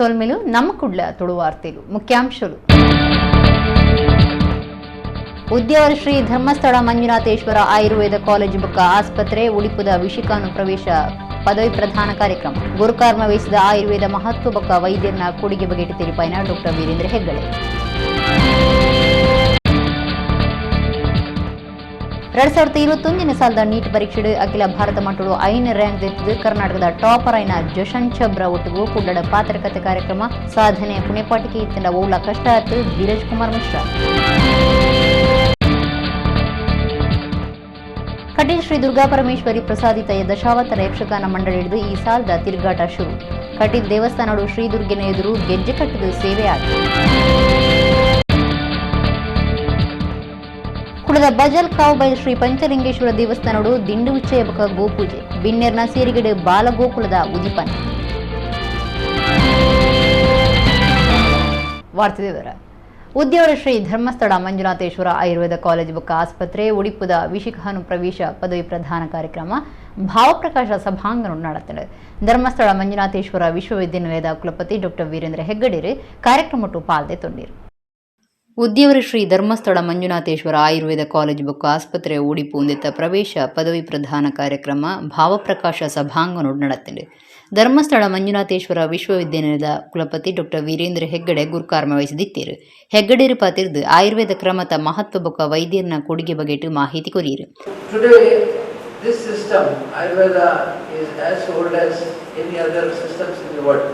ಸೊಲ್ಮೆಲು. ನಮ್ಮ ಕುಡ್ಲ ತುಳುವಾರ್ತೆಲು ಮುಖ್ಯಾಂಶಗಳು. ಉದ್ಯಾವರ ಶ್ರೀ ಧರ್ಮಸ್ಥಳ ಮಂಜುನಾಥೇಶ್ವರ ಆಯುರ್ವೇದ ಕಾಲೇಜು ಬೊಕ್ಕ ಆಸ್ಪತ್ರೆ ಉಳಿಪುದ ವಿಶಿಕಾನು ಪ್ರವೇಶ ಪದವಿ ಪ್ರಧಾನ ಕಾರ್ಯಕ್ರಮ. ಗುರುಕರ್ಮ ವಹಿಸಿದ ಆಯುರ್ವೇದ ಮಹತ್ವ ಬೊಕ್ಕ ವೈದ್ಯರನ ಕೊಡುಗೆ ಬಗೆಟ್ ತೆರಿಪಾಯಿನ ಡಾಕ್ಟರ್ ವೀರೇಂದ್ರ ಹೆಗ್ಗಡೆ. 2021ನೇ ಸಾಲದ ನೀಟ್ ಪರೀಕ್ಷೆ ಅಖಿಲ ಭಾರತ ಮಟ್ಟಡು 5 ರ್ಯಾಂಕ್ ದೆತ್ತಿದ್ದು ಕರ್ನಾಟಕದ ಟಾಪರ್ ಐನ ಜಶನ್ ಛಬ್ರಾ ಒಟ್ಟಿಗೂ ಕುಡ್ಲಡ ಪಾತ್ರಕತೆ ಕಾರ್ಯಕ್ರಮ. ಸಾಧನೆ ಪುಣೆಪಾಟಿಕೆ ಇತ್ತಿನ ಓಲ ಕಷ್ಟ ಆತು ಧೀರಜ್ ಕುಮಾರ್ ಮಿಶ್ರಾ. ಕಟೀಲ್ ಶ್ರೀ ದುರ್ಗಾ ಪರಮೇಶ್ವರಿ ಪ್ರಸಾದಿತ ದಶಾವತಾರ ಯಕ್ಷಗಾನ ಮಂಡಳಿ ಹಿಡಿದು ಈ ಸಾಲದ ತಿರುಗಾಟ ಶುರು. ಕಟೀಲ್ ದೇವಸ್ಥಾನಡು ಶ್ರೀ ದುರ್ಗೆನ ಎದುರು ಗೆಜ್ಜೆ ಕಟ್ಟಿದ ಸೇವೆ ಆಗಿದೆ. ಕುಡದ ಬಜಲ್ ಕಾವುಬೈಲ್ ಶ್ರೀ ಪಂಚಲಿಂಗೇಶ್ವರ ದೇವಸ್ಥಾನಡು ದಿಂಡು ಉಚ್ಚಯ ಬೊಕ ಗೋಪೂಜೆ. ಬಿನ್ನೆರ್ನ ಸೇರಿಗಡೆ ಬಾಲಗೋಕುಲದ ಉದಿಪನ. ವಾರ್ತೆ ವಿವರ. ಉದ್ಯಾವರ ಶ್ರೀ ಧರ್ಮಸ್ಥಳ ಮಂಜುನಾಥೇಶ್ವರ ಆಯುರ್ವೇದ ಕಾಲೇಜು ಬೊಕ್ಕ ಆಸ್ಪತ್ರೆ ಉಡಿಪುದ ವಿಶಿಖಾನು ಪ್ರವೇಶ ಪದವಿ ಪ್ರಧಾನ ಕಾರ್ಯಕ್ರಮ ಭಾವಪ್ರಕಾಶ ಸಭಾಂಗಣ ನಡೆತದೆ. ಧರ್ಮಸ್ಥಳ ಮಂಜುನಾಥೇಶ್ವರ ವಿಶ್ವವಿದ್ಯಾನಿಲಯದ ಕುಲಪತಿ ಡಾಕ್ಟರ್ ವೀರೇಂದ್ರ ಹೆಗ್ಗಡೇರು ಕಾರ್ಯಕ್ರಮಟ್ಟು ಪಾಲ್ದೆ ತೊಂಡಿರು. ಉದ್ಯಾವರ ಶ್ರೀ ಧರ್ಮಸ್ಥಳ ಮಂಜುನಾಥೇಶ್ವರ ಆಯುರ್ವೇದ ಕಾಲೇಜು ಬೊಕ್ಕ ಆಸ್ಪತ್ರೆ ಉಡಿಪು ಉಂದಿತ್ತ ಪ್ರವೇಶ ಪದವಿ ಪ್ರಧಾನ ಕಾರ್ಯಕ್ರಮ ಭಾವಪ್ರಕಾಶ ಸಭಾಂಗಣ ನಡೆತದೆ. ಧರ್ಮಸ್ಥಳ ಮಂಜುನಾಥೇಶ್ವರ ವಿಶ್ವವಿದ್ಯಾನಿಲಯದ ಕುಲಪತಿ ಡಾಕ್ಟರ್ ವೀರೇಂದ್ರ ಹೆಗ್ಗಡೆ ಗುರುಕರ್ಮ ವಹಿಸಿದಿತ್ತೇರು. ಹೆಗ್ಗಡೇರು ಪಾತಿರ್ದು ಆಯುರ್ವೇದ ಕ್ರಮದ ಮಹತ್ವ ಬೊಕ್ಕ ವೈದ್ಯರನ ಕೊಡುಗೆ ಬಗೆಟ್ ಮಾಹಿತಿ courier. Today, this system, Ayurveda, is as old as any other systems in the world.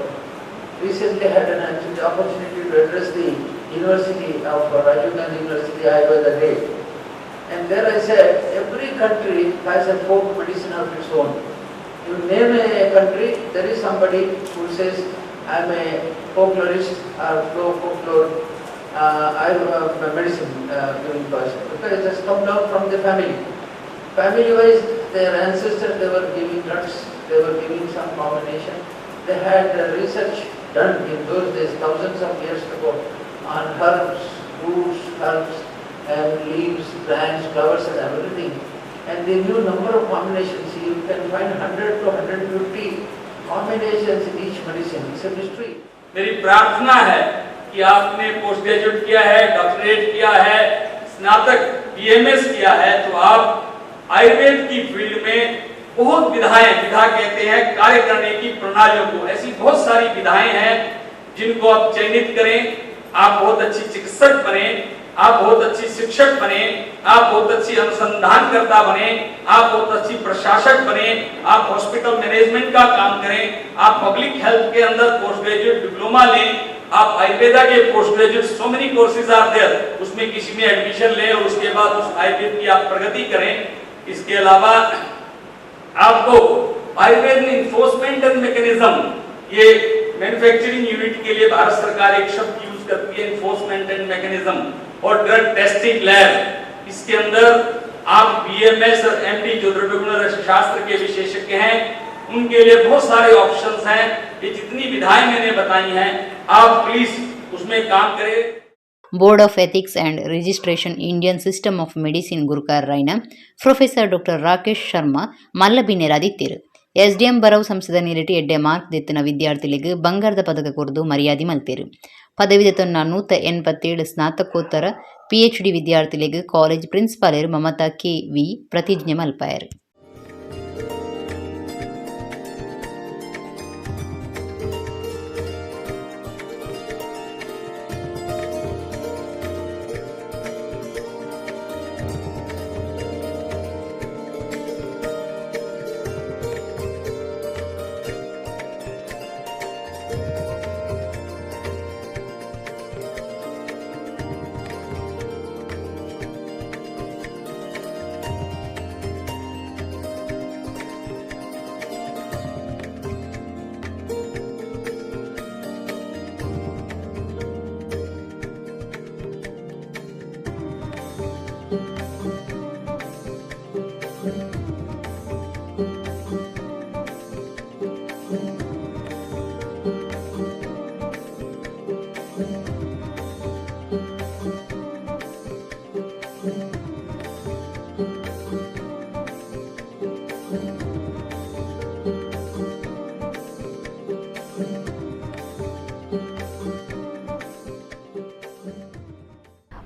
Recently had an actually opportunity to address the University of Rajiv Gandhi University Ayurveda Day. And there I said, every country has a folk medicine of its own. You name a country, there is somebody who says, I am a folklorist or folklore Ayurveda medicine giving person. Because it has come down from the family. Family-wise, their ancestors, they were giving drugs, they were giving some combination. They had research done in those days, thousands of years ago, on herbs, roots, herbs, and leaves, plants, flowers and everything. And they knew number of combinations. You can find 100 to 150 combinations in each medicine. It's a mystery. मेरी प्रार्थना है कि आपने post graduate किया है, doctorate किया है, स्नातक बीएमएस किया है, तो आप आयुर्वेद की फील्ड में बहुत विधाएं, विधा कहते हैं कार्य करने की प्रणालियों को, ऐसी बहुत सारी विधाएं हैं जिनको आप चयनित करें। आप बहुत अच्छी चिकित्सक बने, आप बहुत अच्छी शिक्षक बने, आप बहुत अच्छी अनुसंधानकर्ता बने, आप बहुत अच्छी प्रशासक बने, आप हॉस्पिटल मैनेजमेंट का काम करें, आप पब्लिक हेल्थ के अंदर पोस्ट ग्रेजुएट डिप्लोमा लें, आप आयुर्वेदा के post graduate, so many courses are there, उसमें किसी में एडमिशन लें और उसके बाद उस आयुर्वेद की आप प्रगति करें। इसके अलावा आपको आयुर्वेद में इन्फोर्समेंट एंड मैकेनिज्म, ये मैन्युफैक्चरिंग यूनिट के लिए भारत सरकार एक शब्द यूज करती है, इन्फोर्समेंट एंड मैकेनिज्म, और ड्रग टेस्टिंग लैब, इसके अंदर आप बीएमएस और एमडी जो द्रव्यगुण रसशास्त्र के विशेषज्ञ हैं, उनके लिए बहुत सारे ऑप्शंस हैं। ये जितनी विधाएं मैंने बताई हैं, आप प्लीज उसमें काम करें। Board of Ethics and Registration Indian System of Medicine ಗುರುಕಾರರಾಯಿನ professor doctor Rakesh Sharma ಮಲ್ಲ ಬಿನ್ನೆರಾದಿತ್ತೇರು. ಎಸ್ಡಿಎಂ ಬರವು ಸಂಸ್ಥೆದ ನಿಲೆಟ್ ಎಡ್ಡೆ ಮಾರ್ಕ್ ದೆತ್ತಿನ ವಿದ್ಯಾರ್ಥಿಗಳಿಗೆ ಬಂಗಾರದ ಪದಕ ಕೊರ್ದು ಮರ್ಯಾದೆ ಮಲ್ತೇರು. ಪದವಿ ದೆತ್ತೊನ್ನ 187 ಸ್ನಾತಕೋತ್ತರ, ಪಿಎಚ್ಡಿ ವಿದ್ಯಾರ್ಥಿಗಳಿಗೆ ಕಾಲೇಜ್ ಪ್ರಿನ್ಸಿಪಾಲರು ಮಮತಾ ಕೆ ವಿ ಪ್ರತಿಜ್ಞೆ ಮಲ್ಪಾಯರು.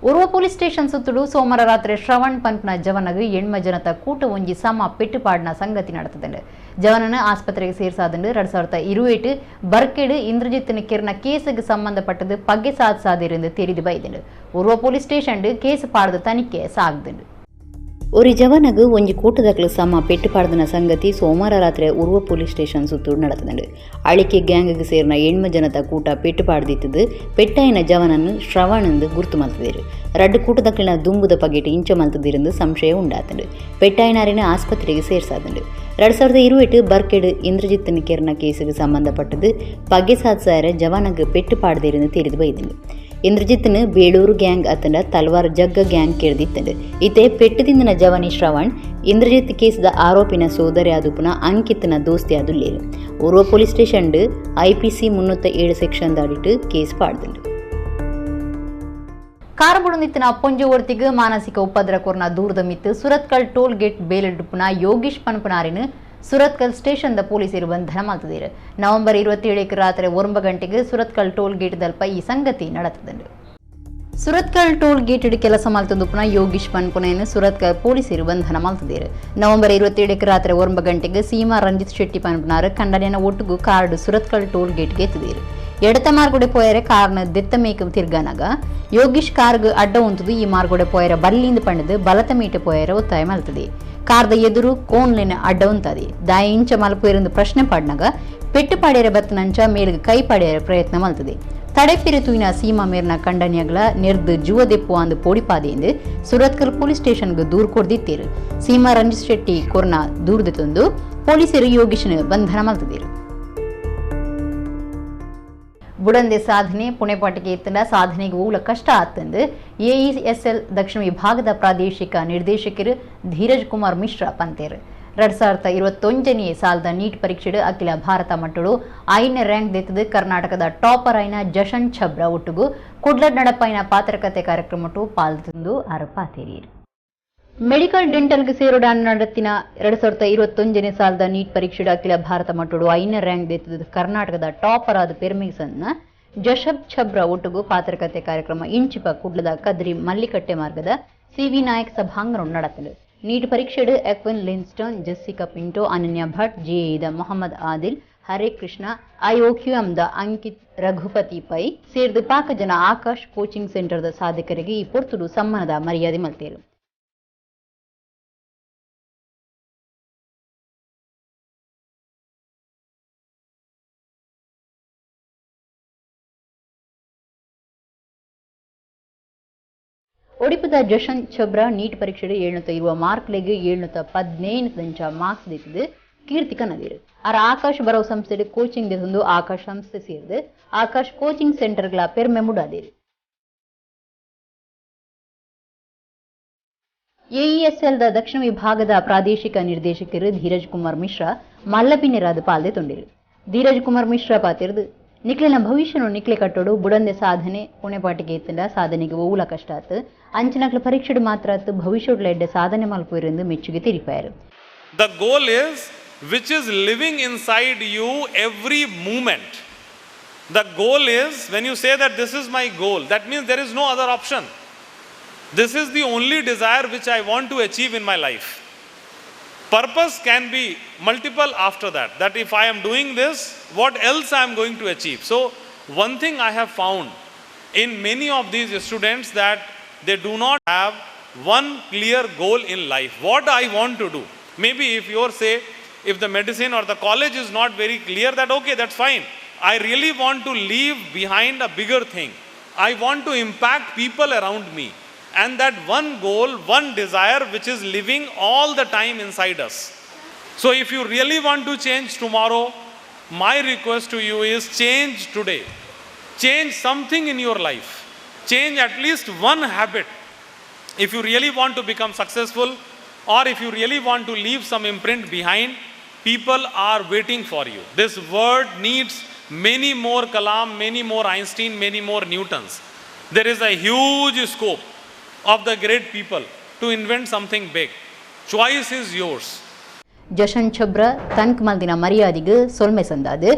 Urwa police station ಸುತ್ತುಡು ಸೋಮವಾರ ರಾತ್ರಿ ಶ್ರವಣ್ ಪಂಪ್ನ ಜವನಗು ಎಣ್ಮ ಜನತ ಕೂಟ ಒಂಜಿ ಸಮ ಪೆಟ್ಟುಪಾಡಿನ ಸಂಗತಿ ನಡೆತದಂಡು. ಜವನನ ಆಸ್ಪತ್ರೆಗೆ ಸೇರ್ಸಾದಂಡು. 2028 ಬರ್ಕೆಡು ಇಂದ್ರಜಿತ್ನ ಕಿರ್ನ ಕೇಸುಗೆ ಸಂಬಂಧಪಟ್ಟದು ಪಗ್ಗೆ ಸಾಧಿಸಾದಿರೆಂದು ತೆರಿದು ಬೈದಂಡು. ಉರ್ವ police station case ಪಾಡದ ತನಿಖೆ ಸಾಗದಂಡು. ஒரு ಜವನಗು ಒಂಜಿ ಕೂಟದಕ್ಲು ಸಮ ಪೆಟ್ಟುಪಾಡ್ದನ ಸಂಗತಿ ಸೋಮವಾರ ರಾತ್ರಿ ಉರ್ವ ಪೊಲೀಸ್ ಸ್ಟೇಷನ್ ಸುತ್ತೂರು ನಡೆತದಂಡು. ಅಳಿಕೆ ಗ್ಯಾಂಗ್ಗೆ ಸೇರಿನ ಎಣ್ಮ ಜನತ ಕೂಟ ಪೆಟ್ಟುಪಾಡ್ದಿತ್ತದು. ಪೆಟ್ಟಾಯಿನ ಜವನನ್ನು ಶ್ರವಣಂದು ಗುರ್ತು ಮಲ್ತದಿರು. ರಡ್ಡು ಕೂಟದಕ್ಲಿನ ದುಂಬುದ ಪಗೆಟ್ ಇಂಚ ಮಲ್ತದಿರಂದು ಸಂಶಯ ಉಂಡಾತಂಡು. ಪೆಟ್ಟಾಯಿನಾರಿನ ಆಸ್ಪತ್ರೆಗೆ ಸೇರ್ಸಾದಂಡು. 2028 ಬರ್ಕೆಡು ಇಂದ್ರಜಿತ್ನ ಕೆರ್ನ ಕೇಸುಗೆ ಸಂಬಂಧಪಟ್ಟದು ಪಗೆ ಸಾಧ್ಸಾರ ಜವನಗು ಪೆಟ್ಟುಪಾಡ್ದಿರಂದು ತೆರಿದು ಬೈದಂಡು. ಇಂದ್ರಜಿತ್ನ ಬೇಳೂರು ಗ್ಯಾಂಗ್ ಅತಂಡ ತಲ್ವಾರ್ ಜಗ್ಗ ಗ್ಯಾಂಗ್ ಕೇಳ್ದಿತ್ತಂಡು. ಇತೆ ಪೆಟ್ಟುದಿಂದಿನ ಜವನಿ ಶ್ರವಣ್ ಇಂದ್ರಜಿತ್ ಕೇಸ್ದ ಆರೋಪಿನ ಸೋದರಿ ಆದುಪುನ ಅಂಕಿತ್ನ ದೋಸ್ತಿ ಆದುಲ್ಲೇರು. Urwa police station IPC 307 section ದಾಡಿಟ್ಟು case ಪಾಡ್ದಂಡು. ಕಾರಬುಡುನಿತ್ತಿನ ಪೊಂಜು ಒರ್ತಿಗ್ ಮಾನಸಿಕ ಉಪದ್ರ ಕೊರ್ನ ದೂರದ ಮಿತ್ತು ಸುರತ್ಕಲ್ ಟೋಲ್ ಗೇಟ್ ಬೇಲೆಡುಪುನ ಯೋಗೀಶ್ ಪನ್ಪುನಾರಿನ ಸುರತ್ಕಲ್ ಸ್ಟೇಷನ್ the ಪೊಲೀಸರು ಬಂಧನ ಮಾಡ್ತಿದ್ದಾರೆ. ನವೆಂಬರ್ 27 ರಾತ್ರಿ 9 ಗಂಟೆಗೆ ಸುರತ್ಕಲ್ ಟೋಲ್ ಗೇಟ್ ದಲ್ಪ ಈ ಸಂಗತಿ ನಡೆತದಂಡು. ಸುರತ್ಕಲ್ ಟೋಲ್ ಗೇಟ್ ಕೆಲಸ ಮಲ್ತಂದುಪುನ ಯೋಗೀಶ್ ಪನ್ಪುನೆಯನ್ನು ಸುರತ್ಕಲ್ ಪೊಲೀಸರು ಬಂಧನ ಮಾಡ್ತಿದ್ದಾರೆ. ನವೆಂಬರ್ 27 ರಾತ್ರಿ 9 ಗಂಟೆಗೆ ಸೀಮಾ ರಂಜಿತ್ ಶೆಟ್ಟಿ ಪನ್ಪುನಾರು ಕಂಡನೆಯ ಒಟ್ಟುಗು ಕಾರ್ಡ್ ಸುರತ್ಕಲ್ ಟೋಲ್ ಗೇಟ್ಗೆ ಎತ್ತಿದ್ದೀರು. ಎಡತ ಮಾರ್ಗೊಡೆ ಪೋಯರೆ ಕಾರ್ನ ದೆತ್ತ ಮೇಕ ತಿರ್ಗನಾಗ ಯೋಗೀಶ್ ಕಾರ್ಗ್ ಅಡ್ಡ ಉಂತದು ಈ ಮಾರ್ಗೊಡೆ ಪೋಯರ ಬಲ್ಲಿಂದ ಪಂಡದು ಬಲತ ಮೀಟ ಪೋಯರ ಒತ್ತಾಯ ಮಲ್ತದೆ. ಕಾರ್ದ ಎದುರು ಕೋನ್ಲೆನ ಅಡ್ಡ ಉಂತದೆ. ದಾಯ ಇಂಚ ಮಲ್ಪುವೆರೆಂದು ಪ್ರಶ್ನೆ ಪಾಡ್ನಾಗ ಪೆಟ್ಟು ಪಾಡ್ಯರ ಬತ್ತನಂಚ ಮೇಲ್ಗ್ ಕೈ ಪಾಡ್ಯರ ಪ್ರಯತ್ನ ಮಲ್ತದೆ. ತಡೆಪಿರೆ ತೂಯಿನ ಸೀಮಾ ಮೇರ್ನ ಕಂಡನಿಯಗಳ ನೆರ್ದು ಜುವದೆಪ್ಪು ಅಂದು ಪೋಡಿಪಾದೆಂದು ಸುರತ್ಕಲ್ ಪೊಲೀಸ್ ಸ್ಟೇಷನ್ಗೆ ದೂರು ಕೊಡ್ದಿತ್ತೇರು. ಸೀಮಾ ರಂಜಿತ್ ಶೆಟ್ಟಿ ಕೊರ್ನ ದೂರ್ದು ತಂದು ಪೊಲೀಸರು ಯೋಗೀಶ್ನ ಬಂಧನ ಮಲ್ತದಿರು. ಬುಡಂದೆ ಸಾಧನೆ ಪುಣೆಪಾಟಿಗೆ ಎತ್ತಂಡ ಸಾಧನೆಗೆ ಊಲ ಕಷ್ಟ ಆತಂದು ಎಇಎಸ್ಎಲ್ ದಕ್ಷಿಣ ವಿಭಾಗದ ಪ್ರಾದೇಶಿಕ ನಿರ್ದೇಶಕರು ಧೀರಜ್ ಕುಮಾರ್ ಮಿಶ್ರಾ ಪಂತೇರು. 2021 ಸಾಲದ ನೀಟ್ ಪರೀಕ್ಷೆಡು ಅಖಿಲ ಭಾರತ ಮಟ್ಟಡು 5ನೇ ರ್ಯಾಂಕ್ ದೆತ್ತದು ಕರ್ನಾಟಕದ ಟಾಪರ್ ಆಯ್ನ ಜಶನ್ ಛಬ್ರಾ ಒಟ್ಟುಗು ಕುಡ್ಲಡ್ ನಡಪಾಯಿನ ಪಾತ್ರಕತೆ ಕಾರ್ಯಕ್ರಮಟ್ಟು ಪಾಲ್ತಂದು ಅರಪಾತೇರಿಯರು. ಮೆಡಿಕಲ್ ಡೆಂಟಲ್ಗೆ ಸೇರೋಡಾನ್ ನಡೆತಿನ 2021 ಸಾಲದ ನೀಟ್ ಪರೀಕ್ಷೆಡು ಅಖಿಲ ಭಾರತ ಮಟ್ಟಡು 5ನೇ ರ್ಯಾಂಕ್ ದೆತ್ತದು ಕರ್ನಾಟಕದ ಟಾಪರ್ ಆದ ಪೆರ್ಮಿಸನ್ನ ಜಶಬ್ ಛಬ್ರಾ ಒಟ್ಟುಗು ಪಾತ್ರಕತೆ ಕಾರ್ಯಕ್ರಮ ಇಂಚಿಪ ಕುಡ್ಲದ ಕದ್ರಿ ಮಲ್ಲಿಕಟ್ಟೆ ಮಾರ್ಗದ ಸಿವಿ ನಾಯಕ್ ಸಭಾಂಗಣ ನಡೆತಲು. ನೀಟ್ ಪರೀಕ್ಷೆಡು ಎಕ್ವಿನ್ ಲಿನ್ಸ್ಟನ್, ಜೆಸ್ಸಿಕಾ ಪಿಂಟೋ, ಅನನ್ಯ ಭಟ್, ಜೆಇದ ಮೊಹಮ್ಮದ್ ಆದಿಲ್, ಹರೇ ಕೃಷ್ಣ, ಐಒಕ್ಯೂಎಂದ ಅಂಕಿತ್ ರಘುಪತಿ ಪೈ ಸೇರ್ದು ಪಾಕ ಜನ ಆಕಾಶ್ ಕೋಚಿಂಗ್ ಸೆಂಟರ್ದ ಸಾಧಕರಿಗೆ ಈ ಪೊರ್ತುಡು ಸಮ್ಮಾನದ ಮರ್ಯಾದೆ ಮಲ್ತೇರು. ಒಡಿಪುದ ಜಶನ್ ಛಬ್ರಾ ನೀಟ್ ಪರೀಕ್ಷೆಡು 720 ಮಾರ್ಕ್ಲೆಗ್ 715 ದಂಚ ಮಾರ್ಕ್ಸ್ ದಿತ್ತಿದ್ದು ಕೀರ್ತಿ ಕನ್ನದಿರು. ಆರ ಆಕಾಶ್ ಬರವ್ ಸಂಸ್ಥೆ ಕೋಚಿಂಗ್ ದಿತ್ತೊಂದು ಆಕಾಶ್ ಸಂಸ್ಥೆ ಸೇರಿದು ಆಕಾಶ್ ಕೋಚಿಂಗ್ ಸೆಂಟರ್ಗಳ ಪೆರ್ಮೆ ಮುಡಾದಿರು. ಎಇಎಸ್ಎಲ್ the ದಕ್ಷಿಣ ವಿಭಾಗದ ಪ್ರಾದೇಶಿಕ ನಿರ್ದೇಶಕರು ಧೀರಜ್ ಕುಮಾರ್ ಮಿಶ್ರಾ ಮಲ್ಲಪಿನ್ಯರಾದ ಪಾಲ್ದೆ ತೊಂಡಿರು. ಧೀರಜ್ ಕುಮಾರ್ ಮಿಶ್ರಾ ಪಾತಿರ್ದು ನಿಕ್ಲೆನ ಭವಿಷ್ಯನು ನಿಕ್ಲೆ ಕಟ್ಟೋಡು ಬುಡಂದೆ ಸಾಧನೆ ಪುಣೆಪಾಟಿಗೆ ಎತ್ತಂಡ ಸಾಧನೆಗೆ ಓಲ ಕಷ್ಟ ಆತು ಅಂಚನಕ್ಲ ಪರೀಕ್ಷೆಡು ಮಾತ್ರ ಆತು ಭವಿಷ್ಯದ ಎಡ್ಡೆ ಸಾಧನೆ ಮಲ್ಪುವೆರೆಂದು ಮೆಚ್ಚುಗೆ ತೆರಿಪಾಯರು. The goal is which is living inside you every moment. The goal is when you say that this is my goal, that means there is no other option. This is the only desire which I want to achieve in my life. Purpose can be multiple after that, that if I am doing this, what else I am going to achieve. So one thing I have found in many of these students that they do not have one clear goal in life, what I want to do. Maybe if you're say, if the medicine or the college is not very clear, that okay, that's fine. I really want to leave behind a bigger thing. I want to impact people around me. And that one goal, one desire which is living all the time inside us. So if you really want to change tomorrow, my request to you is change today. Change something in your life. Change at least one habit. If you really want to become successful or if you really want to leave some imprint behind, people are waiting for you. This world needs many more Kalam, many more Einstein, many more Newtons. There is a huge scope of the great people to invent something big. Choice is yours. Jashan Chhabra ತನ್ಕ್ ಮಲ್ದಿನ ಮರ್ಯಾದಿಗೆ ಸೊಲ್ಮೆ ಸಂದಾದು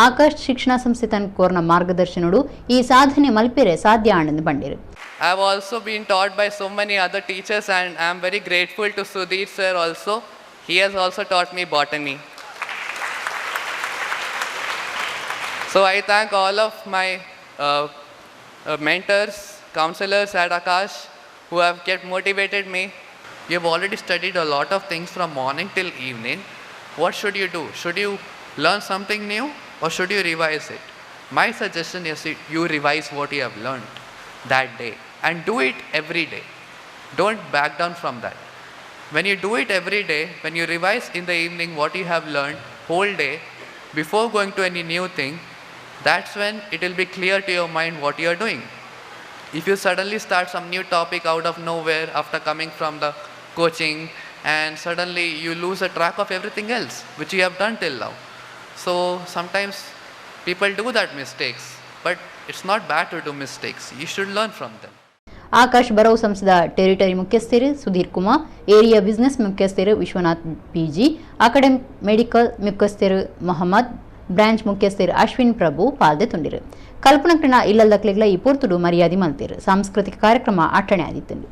ಆಕಾಶ್ ಶಿಕ್ಷಣ ಸಂಸ್ಥೆ ತನ್ಕ್ ಕೋರ್ನ ಮಾರ್ಗದರ್ಶನಡು ಈ ಸಾಧನೆ ಮಲ್ಪೆರೆ ಸಾಧ್ಯ ಆಂಡಂದು ಬಂಡಿರು. I have also been taught by so many other teachers, and I am very grateful to Sudhir sir also. He has also taught me botany. So I thank all of my mentors, counselors at Aakash who have kept motivated me. You have already studied a lot of things from morning till evening. What should you do? Should you learn something new or should you revise it? My suggestion is you revise what you have learned that day and do it every day. Don't back down from that. When you do it every day, when you revise in the evening what you have learned whole day before going to any new thing, that's when it will be clear to your mind what you are doing. If you suddenly start some new topic out of nowhere after coming from the coaching, and suddenly you lose a track of everything else which you have done till now. So sometimes people do that mistakes, but it's not bad to do mistakes. You should learn from them. Akash ಬರವು ಸಂಸ್ಥೆದ territory ಮುಖ್ಯಸ್ಥರು Sudhir Kumar, area business ಮುಖ್ಯಸ್ಥರು Vishwanath PG, academic medical ಮುಖ್ಯಸ್ಥರು Mohammed, branch ಮುಖ್ಯಸ್ಥರು ಅಶ್ವಿನ್ ಪ್ರಭು ಪಾಲ್ದೆ ತುಂಡಿರು. ಕಲ್ಪನಕೃಣ ಇಲ್ಲದಕ್ಲೆಗ್ಲ ಈ ಪೊರ್ತುಡು ಮರ್ಯಾದೆ ಮಲ್ತೇರು. ಸಾಂಸ್ಕೃತಿಕ ಕಾರ್ಯಕ್ರಮ ಅಟ್ಟಣೆ ಆದಿತ್ತುಂಡು.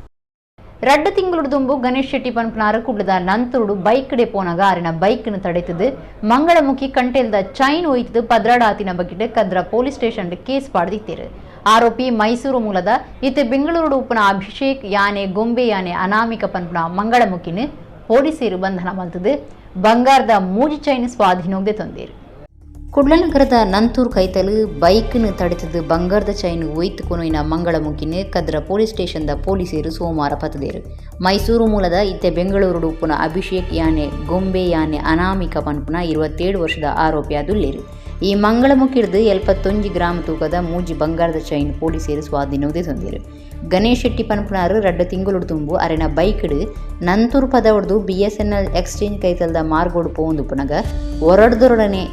ರಡ್ಡ ತಿಂಗಳು ದುಂಬು ಗಣೇಶ್ ಶೆಟ್ಟಿ ಪನ್ಪನಾರು ಕುಡ್ಲದ ನಂತರುಡು ಬೈಕ್ ಡೆ ಪೋನಾಗ ಆರಿನ ಬೈಕ್ ನು ತಡೆತದು ಮಂಗಳಮುಖಿ ಕಂಟೆಲ್ದ ಚೈನ್ ಒಯ್ತದು ಪದ್ರಾಡಾತಿನ ಬಗ್ಗಿಟ್ಟು ಕದ್ರ ಪೊಲೀಸ್ ಸ್ಟೇಷನ್ ಕೇಸ್ ಪಾಡ್ದಿತ್ತೇರು. ಆರೋಪಿ ಮೈಸೂರು ಮೂಲದ ಇತ್ತೆ ಬೆಂಗಳೂರು ಉಪ್ಪುನ ಅಭಿಷೇಕ್ ಯಾನೆ ಗೊಂಬೆ ಯಾನೆ ಅನಾಮಿಕ ಪನ್ಪುನ ಮಂಗಳಮುಖಿನ ಪೊಲೀಸರು ಬಂಧನ ಮಲ್ತದು ಬಂಗಾರದ ಮೂಜಿ ಚೈನ್ ಸ್ವಾಧೀನೋಗದೆ ತಂದೇರು. ಕುಡ್ಲನಗರದ ನಂತೂರ್ ಕೈತಲು ಬೈಕ್ನು ತಡೆತದು ಬಂಗಾರದ ಚೈನ್ ಒಯ್ತು ಕೊನೊಯ್ನ ಮಂಗಳಮುಖಿನ ಕದ್ರ ಪೊಲೀಸ್ ಸ್ಟೇಷನ್ದ ಪೊಲೀಸರು ಸೋಮವಾರ ಪತದೇರು. ಮೈಸೂರು ಮೂಲದ ಇತ್ತೆ ಬೆಂಗಳೂರು ಉಪ್ಪುನ ಅಭಿಷೇಕ್ ಯಾನೆ ಗೊಂಬೆ ಯಾನೆ ಅನಾಮಿಕ ಪನ್ಪುನ 27 ವರ್ಷದ ಆರೋಪಿ ಅದುಲ್ಲೇರು. ಈ ಮಂಗಳಮುಖಿಡ್ದು 71 ಗ್ರಾಂ ತೂಕದ ಮೂಜಿ ಬಂಗಾರದ ಚೈನ್ ಪೊಲೀಸರು ಸ್ವಾಧೀನೋದೆ ತಂದೇರು. ಗಣೇಶ್ ಶೆಟ್ಟಿ ಪನ್ಪುನಾರು ರಡ್ಡ ತಿಂಗಳು ತುಂಬು ಅರೆನ ಬೈಕ್ಡು ನಂತೂರು ಪದವಡ್ದು BSNL exchange ಕೈತಲ್ದ ಮಾರ್ಗೋಡು ಪೋಂದುಪ್ಪುನಗ ಒರಡ್ದೊರಡನೆ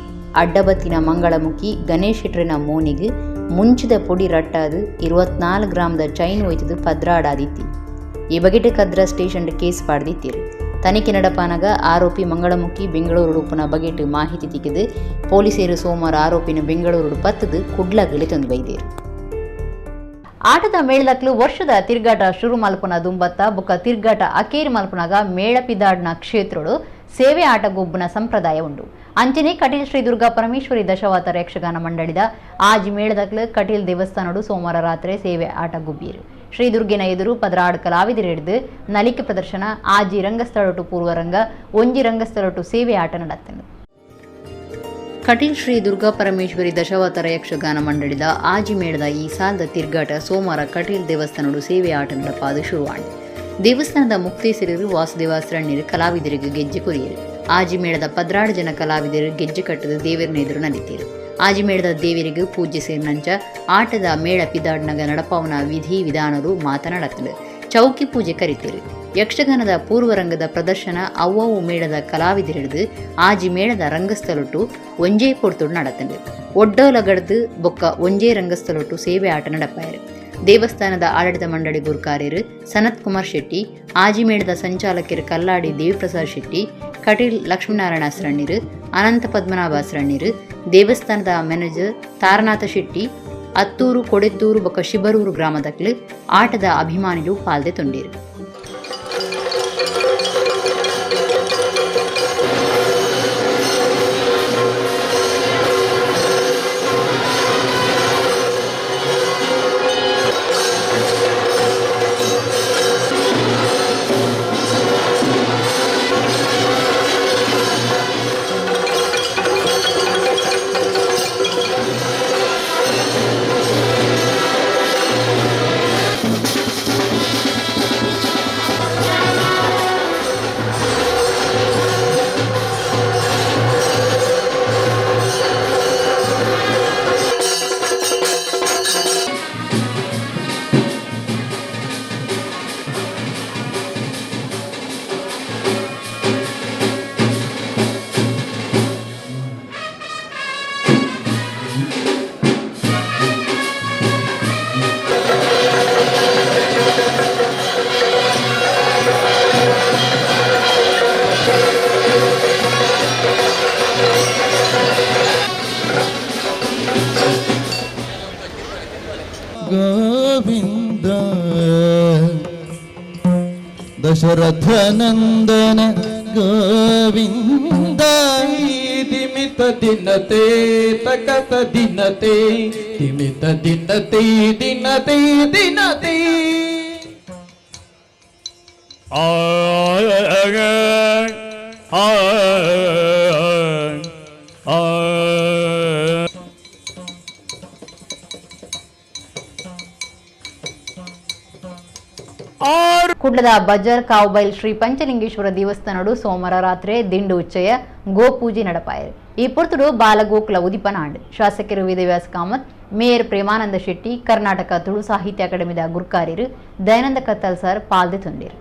ಅಡ್ಡಬತ್ತಿನ ಮಂಗಳಮುಖಿ ಗಣೇಶ್ ಶೆಟ್ಟರಿನ ಮೋನಿಗೆ ಮುಂಚಿದ ಪೊಡಿ ರಟ್ಟಾದು 24 ಗ್ರಾಮದ ಚೈನ್ ಒಯ್ತದು ಪದ್ರಾಡಾದಿತ್ತಿ. ಈ ಬಗೆಟ್ ಕದ್ರ ಸ್ಟೇಷನ್ ಕೇಸ್ ಪಾಡ್ದಿತ್ತೀರು. ತನಿಖೆ ನಡಪಾನಗ ಆರೋಪಿ ಮಂಗಳಮುಖಿ ಬೆಂಗಳೂರು ಉಪ್ಪುನ ಬಗೆಟ್ ಮಾಹಿತಿ ತಿಕ್ಕಿದು ಪೊಲೀಸರು ಸೋಮವಾರ ಆರೋಪಿನ ಬೆಂಗಳೂರು ಪತ್ತದು ಕುಡ್ಲಗಲಿ ತಂದು ಬೈದೇರು. ಆಟದ ಮೇಳದಕ್ಲು ವರ್ಷದ ತಿರ್ಗಾಟ ಶುರು ಮಲ್ಪುನ ದುಂಬತ್ತ ಬುಕ್ಕ ತಿರ್ಗಾಟ ಅಕೇರಿ ಮಲ್ಪುನಾಗ ಮೇಳಪಿದಾಡ್ನ ಕ್ಷೇತ್ರಡು ಸೇವೆ ಆಟ ಗೊಬ್ಬುನ ಸಂಪ್ರದಾಯ ಉಂಡು. ಅಂಚನೆ ಕಟೀಲ್ ಶ್ರೀ ದುರ್ಗಾ ಪರಮೇಶ್ವರಿ ದಶಾವತಾರ ಯಕ್ಷಗಾನ ಮಂಡಳಿದ ಆಜಿ ಮೇಳದಕ್ಲು ಕಟೀಲ್ ದೇವಸ್ಥಾನಡು ಸೋಮವಾರ ರಾತ್ರಿ ಸೇವೆ ಆಟ ಗುಬ್ಬಿರು. ಶ್ರೀ ದುರ್ಗಿನ ಎದುರು 16 ಕಲಾವಿದರು ಹಿಡಿದು ನಲಿಕೆ ಪ್ರದರ್ಶನ, ಆಜಿ ರಂಗಸ್ಥಳಟು ಪೂರ್ವರಂಗ, ಒಂಜಿ ರಂಗಸ್ಥಳಟು ಸೇವೆ ಆಟ ನಡತ್ತನು. ಕಟೀಲ್ ಶ್ರೀ ದುರ್ಗಾ ಪರಮೇಶ್ವರಿ ದಶಾವತಾರ ಯಕ್ಷಗಾನ ಮಂಡಳಿದ ಆಜಿ ಮೇಳದ ಈ ಸಾಲದ ತಿರ್ಗಾಟ ಸೋಮವಾರ ಕಟೀಲ್ ದೇವಸ್ಥಾನಡು ಸೇವೆ ಆಟ ನಡಪಾದು ಶುರುವಾಂಡ್. ದೇವಸ್ಥಾನದ ಮುಕ್ತೇಸರರು ವಾಸುದೇವಾಸ್ರಣ್ಯರು ಕಲಾವಿದರಿಗೆ ಗೆಜ್ಜೆ ಕೊರಿಯರು. ಆಜಿ ಮೇಳದ 16 ಜನ ಕಲಾವಿದರು ಗೆಜ್ಜೆ ಕಟ್ಟದ ದೇವರನ್ನ ಎದುರು ನಲಿತೀರು. ಆಜಿ ಮೇಳದ ದೇವರಿಗೆ ಪೂಜೆ ಸೇರಿನಂಚ ಆಟದ ಮೇಳ ಪಿದಾಡ್ನಗ ನಡಪಾವನ ವಿಧಿ ವಿಧಾನರು ಮಾತನಾಡತರು. ಚೌಕಿ ಪೂಜೆ ಕರಿತೀರು. ಯಕ್ಷಗಾನದ ಪೂರ್ವರಂಗದ ಪ್ರದರ್ಶನ ಅವ್ವವು ಮೇಳದ ಕಲಾವಿದರಿಡಿದು ಆಜಿ ಮೇಳದ ರಂಗಸ್ಥಳೊಟ್ಟು ಒಂಜೇ ಪೊರ್ತುಡು ನಡತಂಡು. ಒಡ್ಡೋಲಗಡ್ದು ಬೊಕ್ಕ ಒಂಜೇ ರಂಗಸ್ಥಳೊಟ್ಟು ಸೇವೆ ಆಟ ನಡಪಾಯರು. ದೇವಸ್ಥಾನದ ಆಡಳಿತ ಮಂಡಳಿ ಗುರುಕಾರ್ಯರು ಸನತ್ ಕುಮಾರ್ ಶೆಟ್ಟಿ, ಆಜಿ ಮೇಳದ ಸಂಚಾಲಕರು ಕಲ್ಲಾಡಿ ದೇವಿಪ್ರಸಾದ್ ಶೆಟ್ಟಿ, ಕಟೀಲ್ ಲಕ್ಷ್ಮೀನಾರಾಯಣ ಸರಣ್ಯರು, ಅನಂತ ಪದ್ಮನಾಭ ಸರಣ್ಯರು, ದೇವಸ್ಥಾನದ ಮ್ಯಾನೇಜರ್ ತಾರನಾಥ ಶೆಟ್ಟಿ, ಅತ್ತೂರು ಕೊಡೆತ್ತೂರು ಬೊಕ್ಕ ಶಿಬರೂರು ಗ್ರಾಮದಕ್ಲು ಆಟದ ಅಭಿಮಾನಿಲು ಪಾಲ್ದೆ ತೊಂಡೀರು. Govinda Dasharatha Nandana Govinda. ದಿಮಿತ ದಿನತೆ ತಕತ ದಿನತೆ ದಿಮಿತ ದಿನತೆ ದಿನತೆ ದಿನತೆ. ಕುಡ್ಲದ ಬಜಾರ್ ಕಾವುಬೈಲ್ ಶ್ರೀ ಪಂಚಲಿಂಗೇಶ್ವರ ದೇವಸ್ಥಾನಡು ಸೋಮವಾರ ರಾತ್ರಿ ದಿಂಡು ಉಚ್ಚಯ ಗೋಪೂಜೆ ನಡಪಾಯರು. ಈ ಪೊರ್ತುಡು ಬಾಲಗೋಕುಲ ಉದಿಪನ ಆಂಡ್. ಶಾಸಕರು ವೇದವ್ಯಾಸ ಕಾಮತ್, ಮೇಯರ್ ಪ್ರೇಮಾನಂದ ಶೆಟ್ಟಿ, ಕರ್ನಾಟಕ ತುಳು ಸಾಹಿತ್ಯ ಅಕಾಡೆಮಿದ ಗುರ್ಕಾರ್ಯರು ದಯಾನಂದ ಕತ್ತಲ್ ಸರ್ ಪಾಲ್ದೆ ತುಂಡಿರು.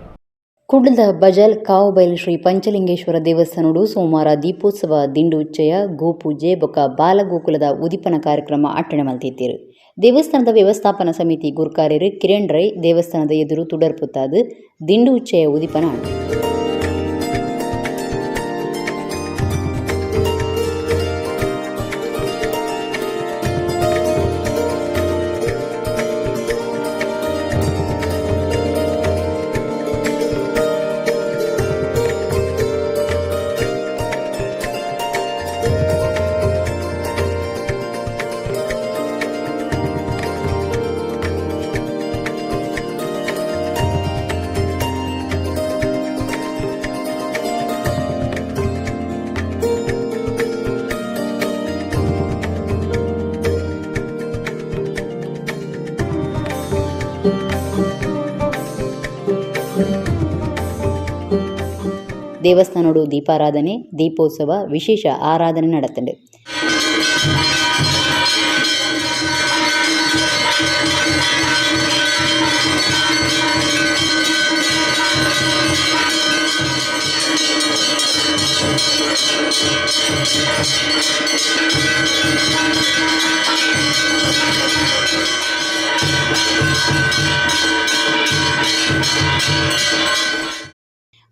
ಕುಡ್ಲದ ಬಜಾಲ್ ಕಾವುಬೈಲ್ ಶ್ರೀ ಪಂಚಲಿಂಗೇಶ್ವರ ದೇವಸ್ಥಾನಡು ಸೋಮವಾರ ದೀಪೋತ್ಸವ, ದಿಂಡು ಉಚ್ಚಯ, ಗೋಪೂಜೆ ಬೊಕ್ಕ ಬಾಲಗೋಕುಲದ ಉದಿಪನ ಕಾರ್ಯಕ್ರಮ ಅಟ್ಟಣೆ ಮಲ್ತಿದ್ದರು. ದೇವಸ್ಥಾನದ ವ್ಯವಸ್ಥಾಪನಾ ಸಮಿತಿ ಗುರ್ಕಾರ್ಯರು ಕಿರಣ್ ರೈ ದೇವಸ್ಥಾನದ ಎದುರು ತುಡರ್ಪುತ್ತಾದು ದಿಂಡು ಉಚ್ಚಯ ಉದಿಪನ ಆಂಡ್. ದೇವಸ್ಥಾನಡು ದೀಪಾರಾಧನೆ, ದೀಪೋತ್ಸವ, ವಿಶೇಷ ಆರಾಧನೆ ನಡೆತಂಡು.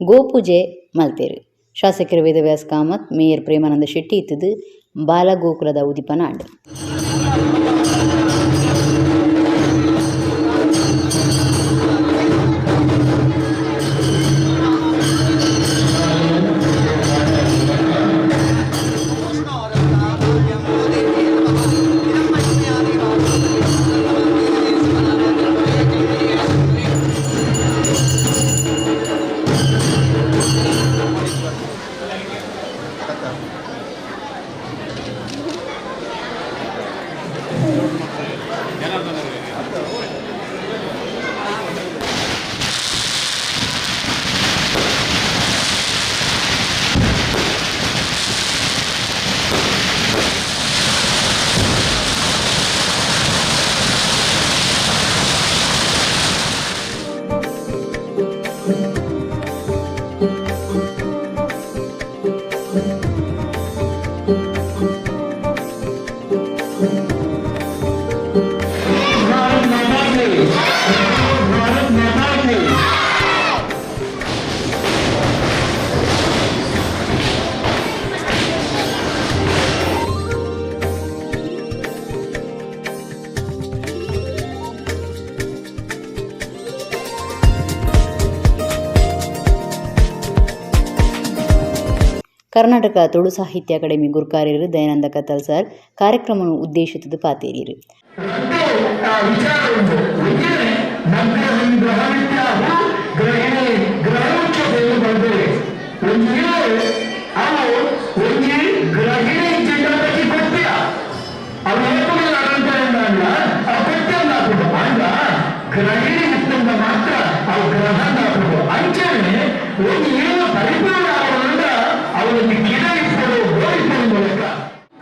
ಗೋಪೂಜೆ ಮಲ್ತೇರು. ಶಾಸಕರು ವೇದವ್ಯಾಸ ಕಾಮತ್, ಮೇಯರ್ ಪ್ರೇಮಾನಂದ ಶೆಟ್ಟಿ ಇತ್ತದು ಬಾಲಗೋಕುಲದ ಉದಿಪನ ಆಂಡ್. ಕರ್ನಾಟಕ ತುಳು ಸಾಹಿತ್ಯ ಅಕಾಡೆಮಿ ಗುರ್ಕಾರ್ಯರು ದಯಾನಂದ ಕತ್ತಲ್ ಸರ್ ಕಾರ್ಯಕ್ರಮ ಉದ್ದೇಶಿತದ ಪಾತೇರಿಯರು.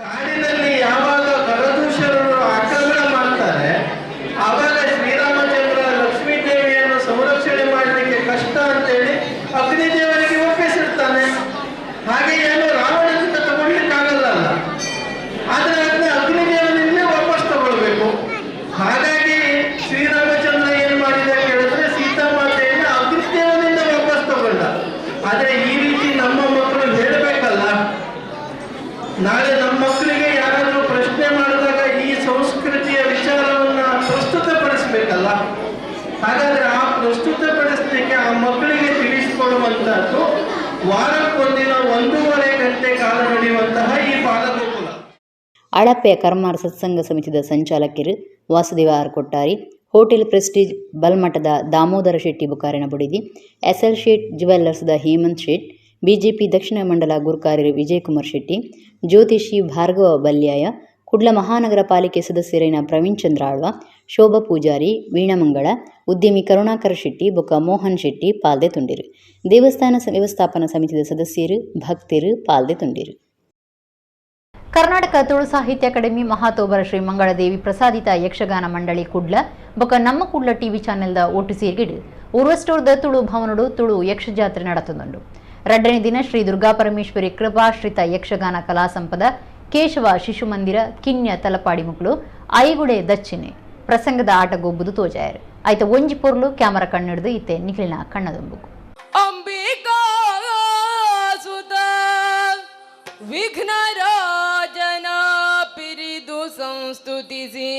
ಕಾಡಿನಲ್ಲಿ ಯಾವಾಗ ಕರದೂಷರು ಆಕ್ರಮಣ ಮಾಡ್ತಾರೆ ಆವಾಗ ಶ್ರೀರಾಮಚಂದ್ರ ಲಕ್ಷ್ಮೀ ದೇವಿಯನ್ನು ಸಂರಕ್ಷಣೆ ಮಾಡಲಿಕ್ಕೆ ಕಷ್ಟ ಅಂತ ಹಾಗಾದರೆ ಆ ಪ್ರಸ್ತುತಪಡಿಸಲಿಕ್ಕೆ ಆ ಮಕ್ಕಳಿಗೆ ತಿಳಿಸಿಕೊಡುವಂತಹದ್ದು ವಾರಕ್ಕೊಂದಿನ 1.5 ಗಂಟೆ ಕಾಲ ನಡೆಯುವಂತಹ ಈ ಬಾಲಗೋಕುಲ. ಅಳಪೆಯ ಕರ್ಮಾರ್ ಸತ್ಸಂಗ ಸಮಿತಿದ ಸಂಚಾಲಕರು Vasudeva R Kottari, hotel Prestige ಬಲ್ಮಠದ ದಾಮೋದರ ಶೆಟ್ಟಿ ಬುಕಾರಿನ ಬುಡಿದಿ, ಎಸ್ ಎಲ್ ಶೇಟ್ ಜುವೆಲ್ಲರ್ಸ್ದ ಹೇಮಂತ್ ಶೇಟ್, ಬಿಜೆಪಿ ದಕ್ಷಿಣ ಮಂಡಲ ಗುರುಕಾರ್ಯರು ವಿಜಯಕುಮಾರ್ ಶೆಟ್ಟಿ, ಜ್ಯೋತಿಷಿ ಭಾರ್ಗವ ಬಲ್ಯಾಯ, ಕುಡ್ಲ ಮಹಾನಗರ ಪಾಲಿಕೆ ಸದಸ್ಯರೈನ ಪ್ರವೀಣ್ ಚಂದ್ರ ಆಳ್ವ, ಶೋಭಾ ಪೂಜಾರಿ, ವೀಣಾಮಂಗಳ, ಉದ್ಯಮಿ ಕರುಣಾಕರ ಶೆಟ್ಟಿ ಬೊಕ್ಕ ಮೋಹನ್ ಶೆಟ್ಟಿ ಪಾಲ್ದೆ ತುಂಡಿರು. ದೇವಸ್ಥಾನ ವ್ಯವಸ್ಥಾಪನಾ ಸಮಿತಿದ ಸದಸ್ಯರು, ಭಕ್ತರು ಪಾಲ್ದೆ ತುಂಡಿರು. ಕರ್ನಾಟಕ ತುಳು ಸಾಹಿತ್ಯ ಅಕಾಡೆಮಿ ಮಹಾತೋಬರ ಶ್ರೀ ಮಂಗಳದೇವಿ ಪ್ರಸಾದಿತ ಯಕ್ಷಗಾನ ಮಂಡಳಿ ಕುಡ್ಲ ಬೊಕ್ಕ ನಮ್ಮ ಕುಡ್ಲ ಟಿವಿ ಚಾನೆಲ್ದ ಒಟ್ಟು ಸೇರ್ಗಿಡು ಉರ್ವಸ್ಟೋರ್ದ ತುಳು ಭವನಡು ತುಳು ಯಕ್ಷಜಾತ್ರೆ ನಡತುಂದುಂಡು. ರಡ್ಡನೇ ದಿನ ಶ್ರೀ ದುರ್ಗಾ ಪರಮೇಶ್ವರಿ ಕೃಪಾಶ್ರಿತ ಯಕ್ಷಗಾನ ಕಲಾ ಸಂಪದ ಕೇಶವ ಶಿಶು ಮಂದಿರ ಕಿನ್ಯ ತಲಪಾಡಿ ಮುಕ್ಳು ಐಗುಡೆ ದಚ್ಚಿನೆ ಪ್ರಸಂಗದ ಆಟ ಗೊಬ್ಬುದು ತೋಜಾಯರು. ಆಯ್ತ ಒಂಜಿ ಪೊರ್ಲು ಕ್ಯಾಮರಾ ಕಣ್ಣಿಡ್ದು ಇತ್ತೆ ನಿಖಿಲಿನ ಕಣ್ಣದೊಂಬುಕು. ಅಂಬಿಕಾ ಸುತ ವಿಘ್ನರಾಜನ ಪಿರಿದು ಸಂಸ್ತುತಿಸಿ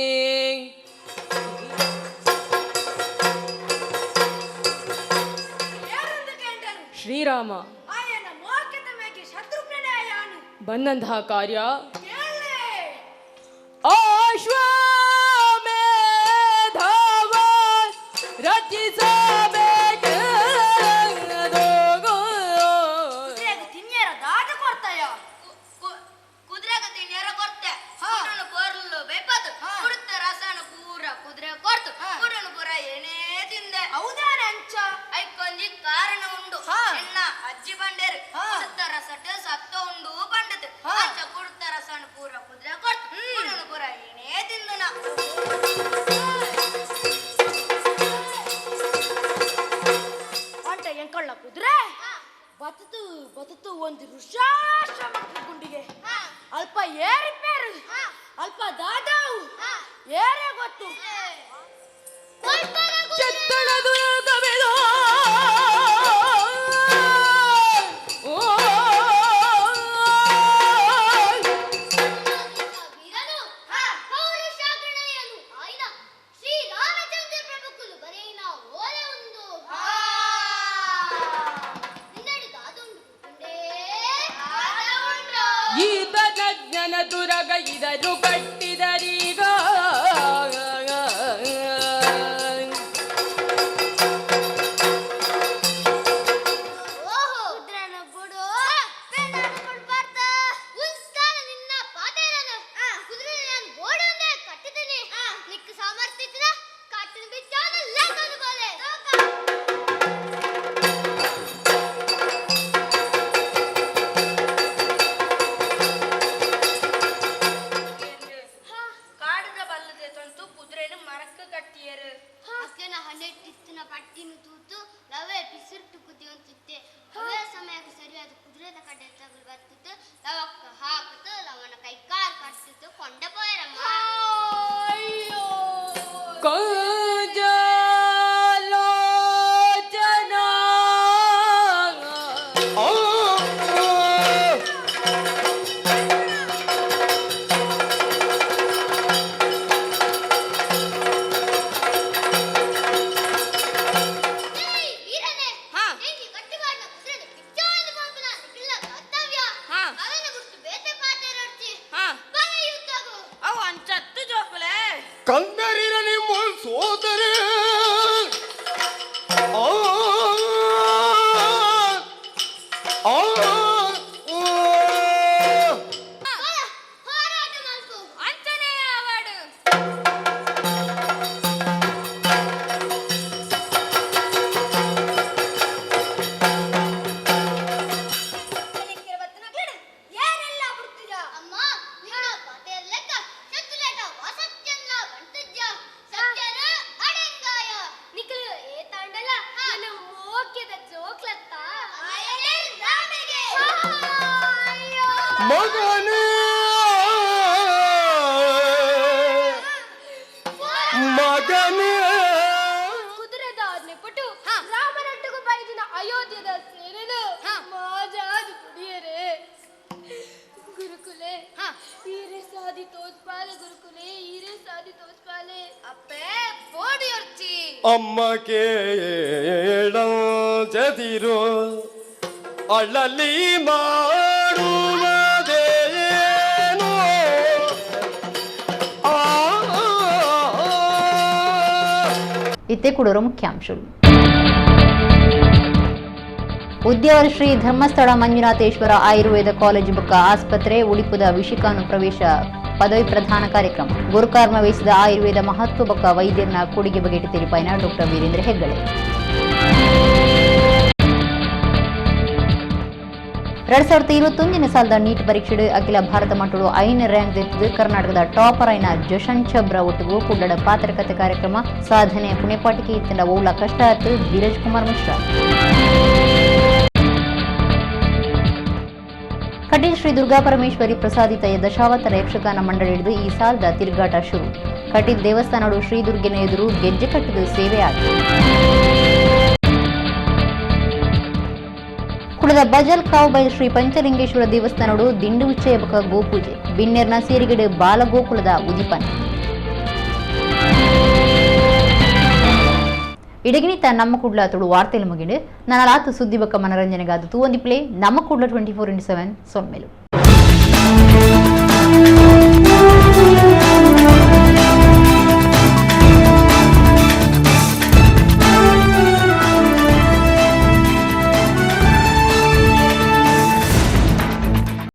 ಶ್ರೀರಾಮ ಬಂದಂತಹ ಕಾರ್ಯ ಅಶ್ವಮೇಧವ ರಚಿಸಬೇಕೆಂದು. ಕಾರಣ ಉಂಡು ಎನ್ನ ಅಜ್ಜಿ ಬಂಡೇರು ಕುಡುತ್ತ ರಸಟ್ ಸತ್ತ ಉಂಡು ಬಂಡದು ಅಂಚ ಕುಡುತ್ತ ರಸನ ಪೂರ ಕುದುರೆ ಕೊಡ್ತು ಕುಡನು ಪೂರ ಏನೇ ತಿಂದನ. ಅಂಟ ಎಂಕಳ್ಳ ಕುದುರೆ ಬತತು ಬತತು ಒಂದು ಋಷಾಶ್ರಮಕ್ಕೆ ಗುಂಡಿಗೆ ಅಲ್ಪ ಏರಿಪೇರು ಅಲ್ಪ ದಾದಾವು ಏರೇ ಗೊತ್ತು. ಈತನ ತುರಗ ಇದರು ಕಟ್ಟಿದರೀಗ ಅಪ್ಪೆ ಬೋಡಿಯೊರ್ಚಿ. ಅಮ್ಮ ಕೇಳಂಜದಿರು ಅಳಲಿ ಮಾಡುವುದೇನು ಆ ಇತ್ತೆ ಕುಡೋರು ಮುಖ್ಯಾಂಶಗಳು. ಉದ್ಯಾವರ ಶ್ರೀ ಧರ್ಮಸ್ಥಳ ಮಂಜುನಾಥೇಶ್ವರ ಆಯುರ್ವೇದ ಕಾಲೇಜು ಬೊಕ್ಕ ಆಸ್ಪತ್ರೆ ಉಳಿಪುದ ವಿಶಿಕಾನು ಪ್ರವೇಶ ಪದವಿ ಪ್ರಧಾನ ಕಾರ್ಯಕ್ರಮ. ಗುರುಕರ್ಮ ವಹಿಸಿದ ಆಯುರ್ವೇದ ಮಹತ್ವ ಬೊಕ್ಕ ವೈದ್ಯರನ ಕೊಡುಗೆ ಬಗೆಟ್ ತಿಳಿಪಾಯಿನ ಡಾಕ್ಟರ್ ವೀರೇಂದ್ರ ಹೆಗ್ಗಡೆ. 2021ನೇ ಸಾಲದ ನೀಟ್ ಪರೀಕ್ಷೆ ಅಖಿಲ ಭಾರತ ಮಟ್ಟಡು 5ನೇ ರ್ಯಾಂಕ್ ದೆತ್ತಿದ್ದು ಕರ್ನಾಟಕದ ಟಾಪರ್ ಐನ ಜಶನ್ ಛಬ್ರಾ ಒಟ್ಟಿಗೂ ಕುಡ್ಡಡ ಪಾತ್ರಕತೆ ಕಾರ್ಯಕ್ರಮ ಸಾಧನೆ ಪುಣೆಪಾಟಿಕೆ ಇತ್ತಿನ ಓಲ ಕಷ್ಟ ಆತು ಧೀರಜ್ ಕುಮಾರ್ ಮಿಶ್ರಾ. ಕಟೀಲ್ ಶ್ರೀ ದುರ್ಗಾ ಪರಮೇಶ್ವರಿ ಪ್ರಸಾದಿತ ದಶಾವತಾರ ಯಕ್ಷಗಾನ ಮಂಡಳಿ ಹಿಡಿದು ಈ ಸಾಲದ ತಿರುಗಾಟ ಶುರು. ಕಟೀಲ್ ದೇವಸ್ಥಾನಡು ಶ್ರೀ ದುರ್ಗೆನ ಎದುರು ಗೆಜ್ಜೆ ಕಟ್ಟಿದ ಸೇವೆ ಆಗಿದೆ. ಕುಡದ ಬಜಲ್ ಕಾವುಬೈಲ್ ಶ್ರೀ ಪಂಚಲಿಂಗೇಶ್ವರ ದೇವಸ್ಥಾನಡು ದಿಂಡು ಉಚ್ಚಯಬಕ ಗೋಪೂಜೆ. ಬಿನ್ನೆರ್ನ ಸೇರಿಗಡೆ ಬಾಲಗೋಕುಲದ ಉದಿಪನ. ಇಡಗಿನಿತ ನಮ್ಮ ಕುಡ್ಲ ತುಳು ವಾರ್ತೆಲು ಮುಗಿಂಡು. ನನ್ನಲಾತು ಸುದ್ದಿ ಬಕ್ಕ ಮನರಂಜನೆಗಾದ ತೂವಂದಿ ಪ್ಲೇ ನಮ್ಮ ಕುಡ್ಲ 24x7 ಸೊನ್ಮೆಲು.